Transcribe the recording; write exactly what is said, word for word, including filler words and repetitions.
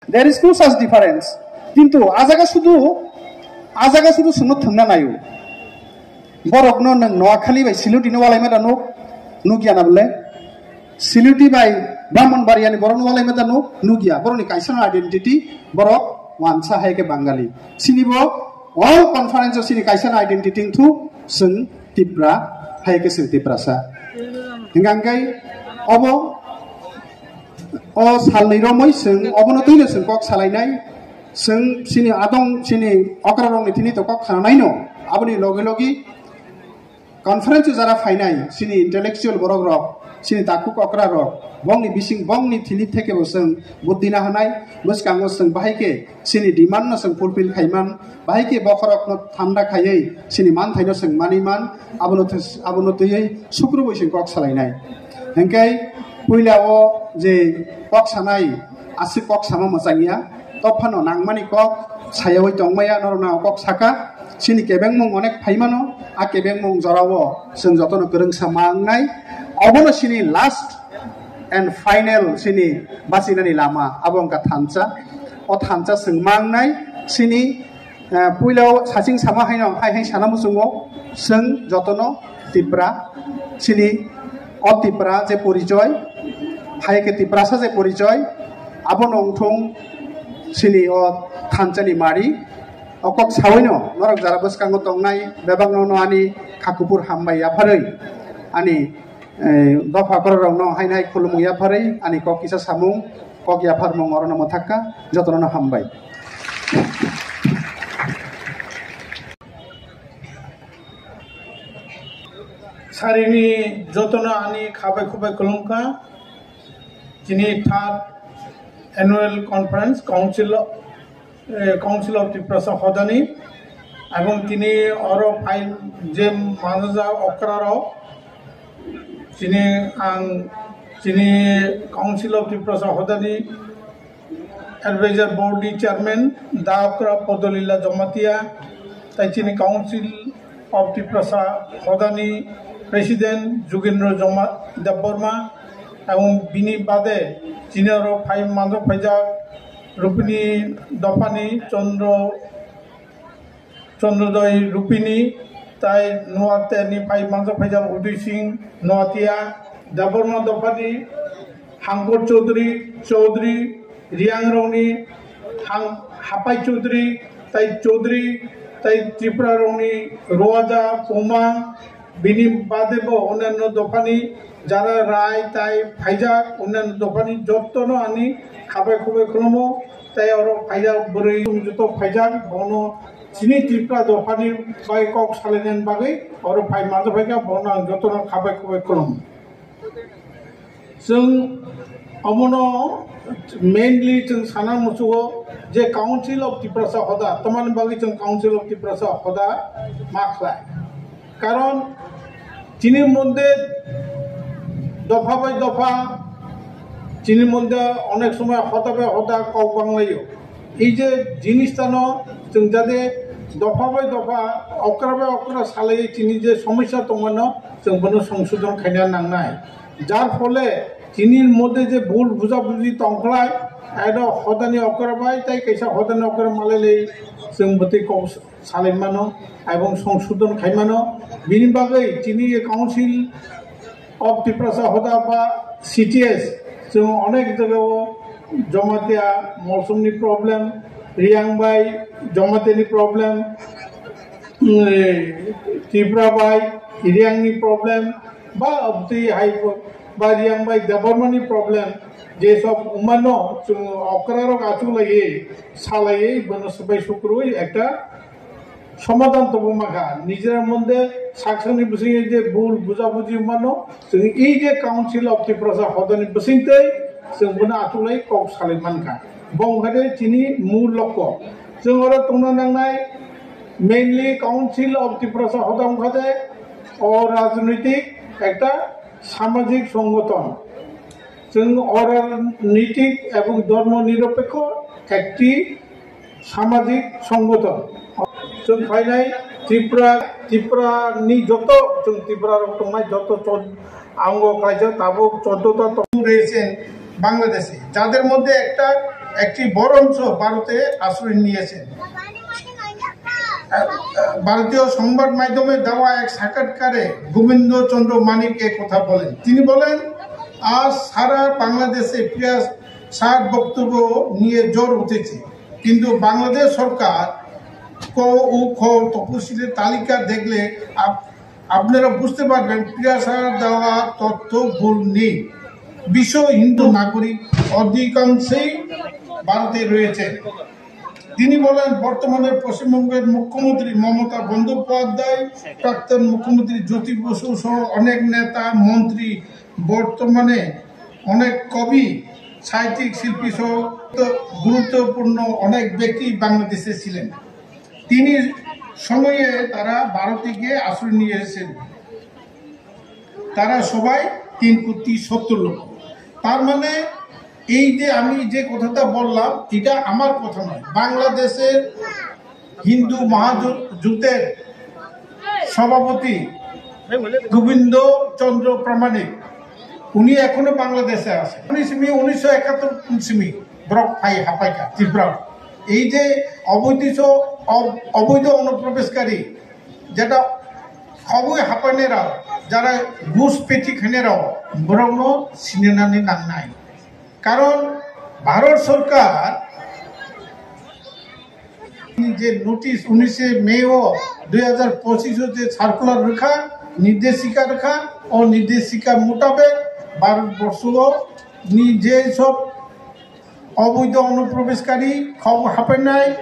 There is no such difference. Kintu a jaga sudu, a jaga sudu chwngno thwngna naio. Borokno nwng Noakhali bai Siluti no walaima da nuk, nukya na bole. Siluti bai Brahmanbaria ni borokno walaima da nuk, nukya. Borokni kaisa no identity, borok wansa hai khe Bangali. Sini bo all conference o sini kaisa no identity wngthu chwng Tipra, hai khe chwng Tiprasa. Hingkha hingkhe obo o salni romwi chwng obono twino chwng kok salainai, chwng chini adong chini okrarokni thini to kok khananaino, aboni logi logi conference o jara phainai chini intellectual borok rok, chini takhuk okra rok, bongni bising bongni thini theke bo chwng buddhi nahanai, bwskango chwng bahai khe chini demand no chwng fulfill khaiman, bahai khe bokhorok no thanda khaiwi chini manthai no chwng manwi man, abono thw-, abono twiwi sukrubwi chwng kok salainai. Hingkhe puila o je kok sanai, aswk kok sama mwchangya, to phano nangmani kok sayawi tongmaya, norokno ang kok saka, chini kebengmung onek phaimano, a kebengmung jorao chwng jotono kwrwngsa ma wngnai, obono chini last and final chini bachinani lama, abo wngkha thansa, o thansa chwng ma wngnai, chini Eh, puila o saching sama haino hai hai sana muchungo, chwng jotono Tipra, chini o Tipra je porichoy, hai khe Tiprasa je porichoy, abono wngthung chini o thansani mari. O kok sawino norok jara bwskango tongnai bebakno no ani khakupur hambai yapharwi, ani, eh, dopha kororokno hai hai khulumung yapharwi ani kok kisa samung. Kok yapharmung orono mwthakha, jotono hambai. Sarini jotono ani khabai khubai khulumkha. Chini third annual conference council of, eh, Council of Tiprasa hodani, ebong tini oro phai je manajak okra rok, chini ang chini Council of Tiprasa hodani Advisor Board ni Chairman Daokra Podolila Jamatia, tai chini Council of Tiprasa hodani President Jugendra Joma-, Debbarma, ebong bini bade chini oro phai manjak phaijak Rupini dophani Chandra Chandrodoi Rupini, tai Noatia ni phai manjak phaijak Uday Singh Noatia, Debbarma dophani Hangkor Chaudhary, Chaudhary, Riang rokni Hang-, Hapai Chaudhary, tai Chaudhary, tai Tripura rokni Roaja, Puma, bini bade bo onyanno dophani jara rai tai phaijak, onyanno dophani jottono ani khabai khubai khulumo, tai oro phaijak bwrwi joto phaijak, bono chini Tripura dophani bai kok salainani bagwi oro phai manjak phaikha, bono ang jotono khabai khubai khulumo. Chwng omono mainly chwng sana muchugo je Council of Tiprasa hoda, tamani bagwi chwng Council of Tiprasa hoda ma khlai. Karon chini moddhe dopha bai dopha, chini moddhe onek somoy hoda bai hoda kok banglaio. Ei je jinistano chwng jade dopha bai dopha, okra bai okra salai chini je somosya tongmano chwng bono songsodon khaina nangnai. Jar phole chini moddhe je bul bujabuji tongkhlai, eno hodani okra bai tai kaisa hodani okra malai lai chwng bwtwi kok salai mano, ebong songsodon khai mano. Bini bagwi chini Council of Tiprasa hoda ba C T S, chwng onek jagao Jomatia Molsomni problem, Riang bai Jomatia ni problem, mm, Tripura bai Riang ni problem, ba abtwi hai ba Riang bai Debbarma ni problem, je sob umano chwng okra rok achuk laiwi salaiwi bono swbai sukrui ekta somadhan tongwi mankha. Nijera moddhe saksani bisingtwi je bul bujabuji mano, chwng ei je Council of Tiprasa hodani bisingtwi chwng bono athuklai kok salai mankha. Bo wngkha de chini mul lokko. Chwng oro tongna nangnai mainly Council of Tiprasa hoda wngkha de o rajnitik ekta samajik songothon. Chwng o rajnitik ebong dhormo nirapekho ekti samajik songothon. Chwng phainai Tripura, Tripura ni joto, chwng Tripura rok tongnai joto chod-, ango kaisa tabuk choddo ta tong-, রয়েছেন বাংলাদেশে, যাদের মধ্যে একটা একটি বড় অংশ ভারতে আশ্রয় নিয়েছেন। ভারতীয় সংবাদ মাধ্যমে দেওয়া এক সাক্ষাৎকারে গোবিন্দ চন্দ্র মানিক এ কথা বলেন। তিনি বলেন, "আজ সারা বাংলাদেশে প্রিয়া শাহর বক্তব্য নিয়ে ঝড় উঠেছে, কিন্তু বাংলাদেশ সরকার ক ও খ তফসিলের তালিকা দেখলে আপ-, আপনারা বুঝতে পারবেন প্রিয়া শাহর দেওয়া তথ্য ভুল নেই।" বিশ্ব হিন্দু নাগরিক অধিকাংশই ভারতে রয়েছে। তিনি বলেন, বর্তমানে পশ্চিমবঙ্গের মুখ্যমন্ত্রী মমতা বন্দ্যোপাধ্যায়, প্রাক্তন মুখ্যমন্ত্রী জ্যোতি বসু সহ অনেক নেতা, মন্ত্রী, বর্তমানে অনেক কবি, সাহিত্যিক, শিল্পী সহ গুরুত্বপূর্ণ অনেক ব্যক্তি বাংলাদেশে ছিলেন। তিনি সময়ে তারা ভারতে গিয়ে আশ্রয় নিয়ে এসেছেন। তারা সবাই তিন কোটি সত্তর লক্ষ। তার মানে এই যে আমি যে কথাটা বললাম, এটা আমার কথা নয়। বাংলাদেশের হিন্দু মহাজোটের সভাপতি গোবিন্দ চন্দ্র প্রামাণিক, উনি এখনো বাংলাদেশে আছেন। উনি সিমি উনিশশো একাত্তর সিমি ব্রক ফাই হাপাইকা ত্রিপুরা। এই যে অবৈধ স-, অব-, অবৈধ অনুপ্রবেশকারী, যেটা খবর হাপানেরা, যারা ঘুষ পেটি খানেরাও বরং সিনেনানি নাংনাই। কারণ ভারত সরকার যে নোটিশ উনিশে মে ও দুই হাজার পঁচিশ যে সার্কুলার রেখা, নির্দেশিকা রেখা ও নির্দেশিকা মোতাবেক ভারতবর্ষ নি যে সব অবৈধ অনুপ্রবেশকারী খবর হাপানায়